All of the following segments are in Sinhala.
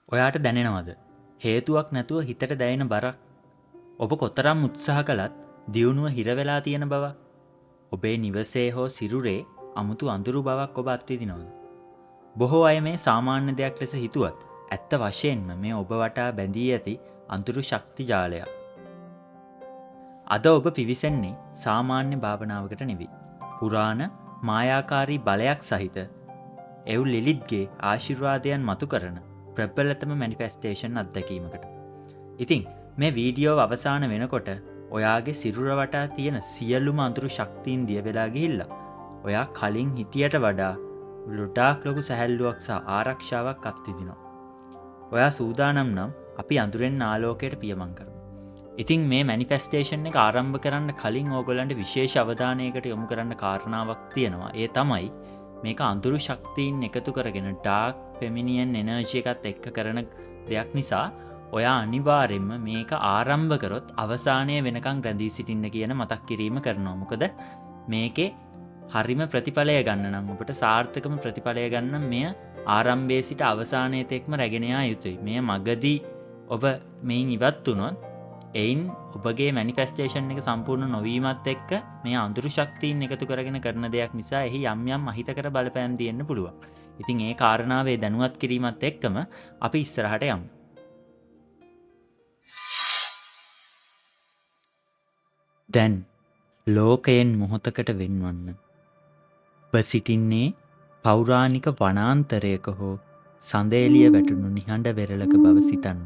ඔයාට දැනෙනවද? හේතුවක් නැතුව හිතට දැනෙන බරක්. ඔබ කොතරම් උත්සාහ කළත් දියුණුව හිර වෙලා තියෙන බවක්. ඔබේ නිවසේ හෝ සිරුරේ අමුතු අඳුරු බවක් ඔබ අත්විඳිනවද? බොහෝ අය මේ සාමාන්‍ය දෙයක් ලෙස හිතුවත් ඇත්ත වශයෙන්ම මේ ඔබ වටා බැඳී ඇති අඳුරු ශක්ති ජාලයක්. අද ඔබ පිවිසෙන්නේ සාමාන්‍ය භාවනාවකට නෙවෙයි. පුරාණ මායාකාරී බලයක් සහිත එව් ලිලිත්ගේ ආශිර්වාදයන් මතු කරන ප්‍රබලතම මැනිෆෙස්ටේෂන් අත්දැකීමකට. ඉතින් මේ වීඩියෝව අවසාන වෙනකොට ඔයාගේ සිරුර වටා තියෙන සියලුම අඳුරු ශක්තීන් දිය වෙලා ගිහිල්ලා ඔයා කලින් හිටියට වඩා ගොඩාක් ලොකු සැහැල්ලුවක් සහ ආරක්ෂාවක් අත්විඳිනවා. ඔයා සූදානම් නම් අපි අඳුරෙන් ආලෝකයට පියමන් කරමු. ඉතින් මේ මැනිෆෙස්ටේෂන් එක ආරම්භ කරන්න කලින් ඕගොල්ලන්ට විශේෂ අවධානයකට යොමු කරන්න කාරණාවක් තියෙනවා. ඒ තමයි මේක අඳුරු ශක්තීන් එකතු කරගෙන ඩාර්ක් ෆෙමිනියන් එනර්ජි එකත් එක්ක කරන දෙයක් නිසා ඔයා අනිවාර්යයෙන්ම මේක ආරම්භ කරොත් අවසානයේ වෙනකන් රැඳී සිටින්න කියන මතක් කිරීම කරනවා. මොකද මේකේ හරිම ප්‍රතිඵලය ගන්න නම් ඔබට සාර්ථකම ප්‍රතිඵලය ගන්න මෙය ආරම්භයේ සිට අවසානයේ තෙක්ම රැගෙන යා යුතුයි. මෙය මගදී ඔබ මෙයින් ඉවත් වුණොත් එයින් ඔබගේ මැනිෆෙස්ටේෂන් එක සම්පූර්ණ නොවීමත් එක්ක මේ අඳුරු ශක්තීන් එකතු කරගෙන කරන දෙයක් නිසා එහි යම් යම් අහිතකර බලපෑම් තියෙන්න පුළුවන්. ඉතින් ඒ කාරණාවේ දැනුවත් කිරීමත් එක්කම අපි ඉස්සරහට යමු. දැන් ලෝකයෙන් මොහොතකට වෙන්වන්න. ඔබ සිටින්නේ පෞරාණික වනාන්තරයක හෝ සඳ එළිය වැටුණු නිහඬ වෙරළක බව සිතන්න.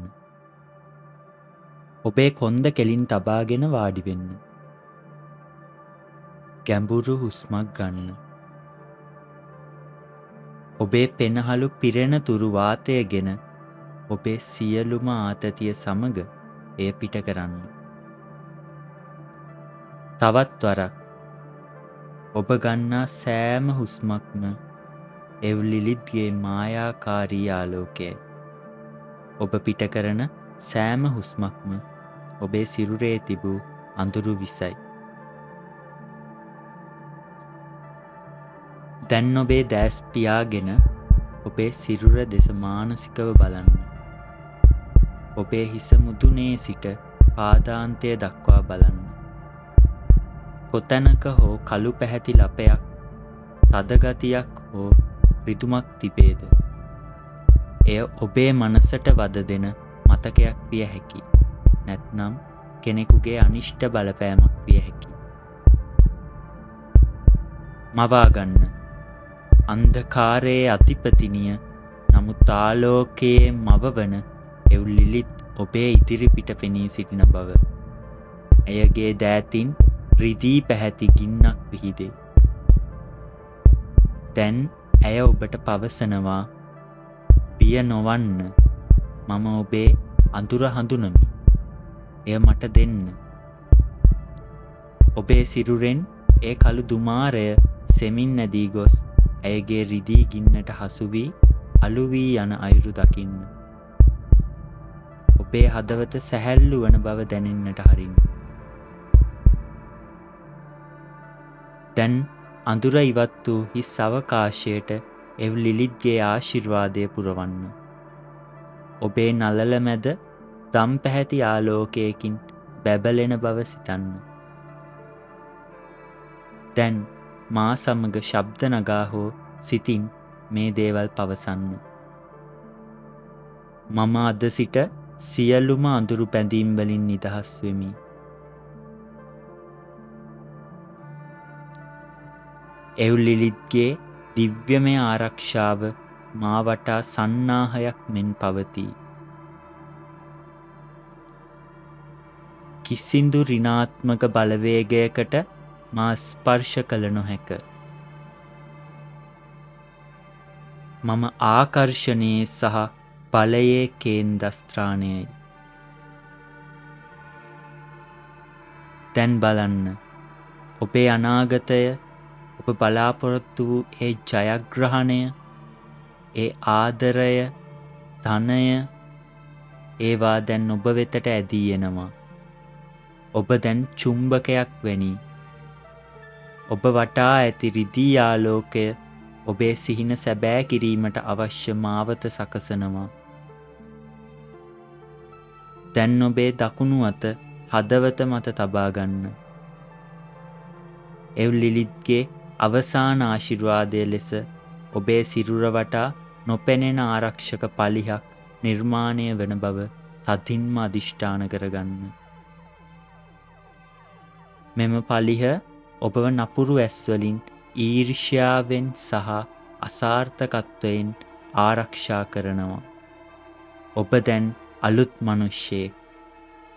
ඔබේ කොන්ද කෙලින් තබාගෙන වාඩි වෙන්න. ගැඹුරු හුස්මක් ගන්න. ඔබේ පෙනහළු පිරෙන තුරු වාතයගෙන ඔබේ සියලුම ආතතිය සමග එය පිට කරන්න. තවත් වරක් ඔබ ගන්නා සෑම හුස්මක්ම එව් ලිලිත්ගේ මායාකාරී ආලෝකයයි. ඔබ පිට කරන සෑම හුස්මක්ම ඔබේ සිරුරේ තිබූ අඳුරු විසයි. දැන් ඔබේ දැස් පියාගෙන ඔබේ සිරුර දෙස මානසිකව බලන්න. ඔබේ හිස මුදුනේ සිට පාදාන්තය දක්වා බලන්න. කොතැනක හෝ කළු පැහැති ලපයක්, තද ගතියක් හෝ රිදුමක් තිබේද? එය ඔබේ මනසට වද දෙන මතකයක් විය හැකි. නැත්නම් කෙනෙකුගේ අනිෂ්ට බලපෑමක් විය හැකි. මවා ගන්න. අන්ධකාරයේ අධිපතිනිය නමුත් ආලෝකයේ මවවන එව් ලිලිත් ඔබේ ඉදිරිපිට පෙනී සිටින බව. ඇයගේ දෑතින් රිදී පැහැති ගින්නක් විහිදේ. දැන් ඇය ඔබට පවසනවා, බිය නොවන්න, මම ඔබේ අඳුර හඳුනමි. එය මට දෙන්න. ඔබේ සිරුරෙන් ඒ කළු දුමාරය සෙමින් නැදී ගොස් ඇයගේ රිදී ගින්නට හසු වී අලු වී යන අයුරු දකින්න. ඔබේ හදවත සැහැල්ලු වන බව දැනෙන්නට හරින්න. දැන් අඳුර ඉවත් වූ හිස් අවකාශයට එව් ලිලිත්ගේ ආශිර්වාදය පුරවන්න. ඔබේ නළල මැද දම් පැහැති ආලෝකයකින් බැබලෙන බව සිතන්න. දැන් මා සමග ශබ්ද නගා හෝ සිතින් මේ දේවල් පවසන්න. මම අද සිට සියලුම අඳුරු බැඳීම් වලින් නිදහස් වෙමි. එව් ලිලිත්ගේ දිව්‍යමය ආරක්ෂාව මා වටා සන්නාහයක් මෙන් පවතී. කිසිදු ඍණාත්මක බලවේගයකට මා ස්පර්ශ කළ නොහැක. මම ආකර්ෂණයේ සහ බලයේ කේන්ද්‍රස්ථානයයි. දැන් බලන්න, ඔබේ අනාගතය, ඔබ බලාපොරොත්තු වූ ඒ ජයග්‍රහණය, ඒ ආදරය, ධනය, ඒවා දැන් ඔබ වෙතට ඇදී එනවා. ඔබ දැන් චුම්බකයක් වැනි. ඔබ වටා ඇති රිදී ආලෝකය ඔබේ සිහින සැබෑ කිරීමට අවශ්‍ය මාවත සකසනවා. දැන් ඔබේ දකුණු අත හදවත මත තබා ගන්න. එව් ලිලිත්ගේ අවසාන ආශිර්වාදය ලෙස ඔබේ සිරුර වටා නොපෙනෙන ආරක්ෂක පලිහක් නිර්මාණය වන බව තදින්ම අධිෂ්ඨාන කරගන්න. මෙම පලිහ ඔබව නපුරු ඇස්වලින්, ඊර්ෂ්‍යාවෙන් සහ අසාර්ථකත්වයෙන් ආරක්ෂා කරනවා. ඔබ දැන් අලුත් මනුෂ්‍යයෙක්.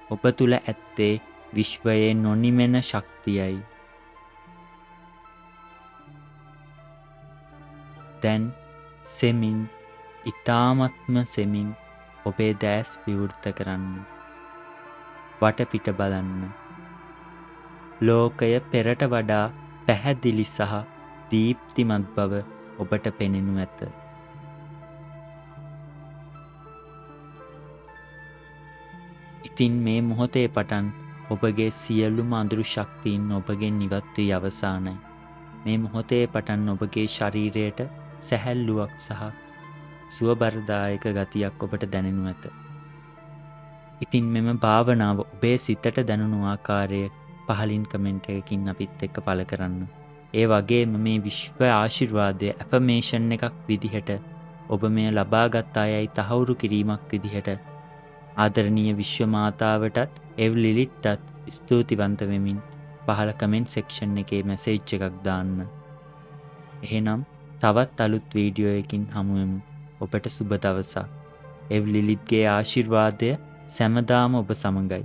ඔබ තුල ඇත්තේ විශ්වයේ නොනිමෙන ශක්තියයි. දැන් සෙමින්, ඊ타මත්ම සෙමින් ඔබේ දැස් විවෘත කරන්න. වටපිට බලන්න. ලෝකය පෙරට වඩා පැහැදිලි සහ දීප්තිමත් බව ඔබට පෙනෙනු ඇත. ඉතින් මේ මොහොතේ පටන් ඔබගේ සියලුම අඳුරු ශක්තීන් ඔබගෙන් ඉවත් වී අවසానයි. මේ මොහොතේ පටන් ඔබගේ ශරීරයට සැහැල්ලුවක් සහ සුවබරදායක ගතියක් ඔබට දැනෙනු ඇත. ඉතින් මෙම භාවනාව ඔබේ සිතට දැනුණු ආකාරය පහලින් කමෙන්ට් එකකින් අපිත් එක්ක පළ කරන්න. ඒ වගේම මේ විශ්ව ආශිර්වාදය ඇෆර්මේෂන් එකක් විදිහට ඔබ මෙය ලබාගත් අයයි තහවුරු කිරීමක් විදිහට ආදරණීය විශ්ව මාතාවටත් එව් ලිලිත්තත් ස්තුතිවන්ත වෙමින් පහළ කමෙන්ට් සෙක්ෂන් එකේ මැසේජ් එකක් දාන්න. එහෙනම් තවත් අලුත් වීඩියෝ එකකින් හමු වෙමු. ඔබට සුබ දවසක්. එව් ලිලිත්ගේ ආශිර්වාදය සැමදාම ඔබ සමගයි.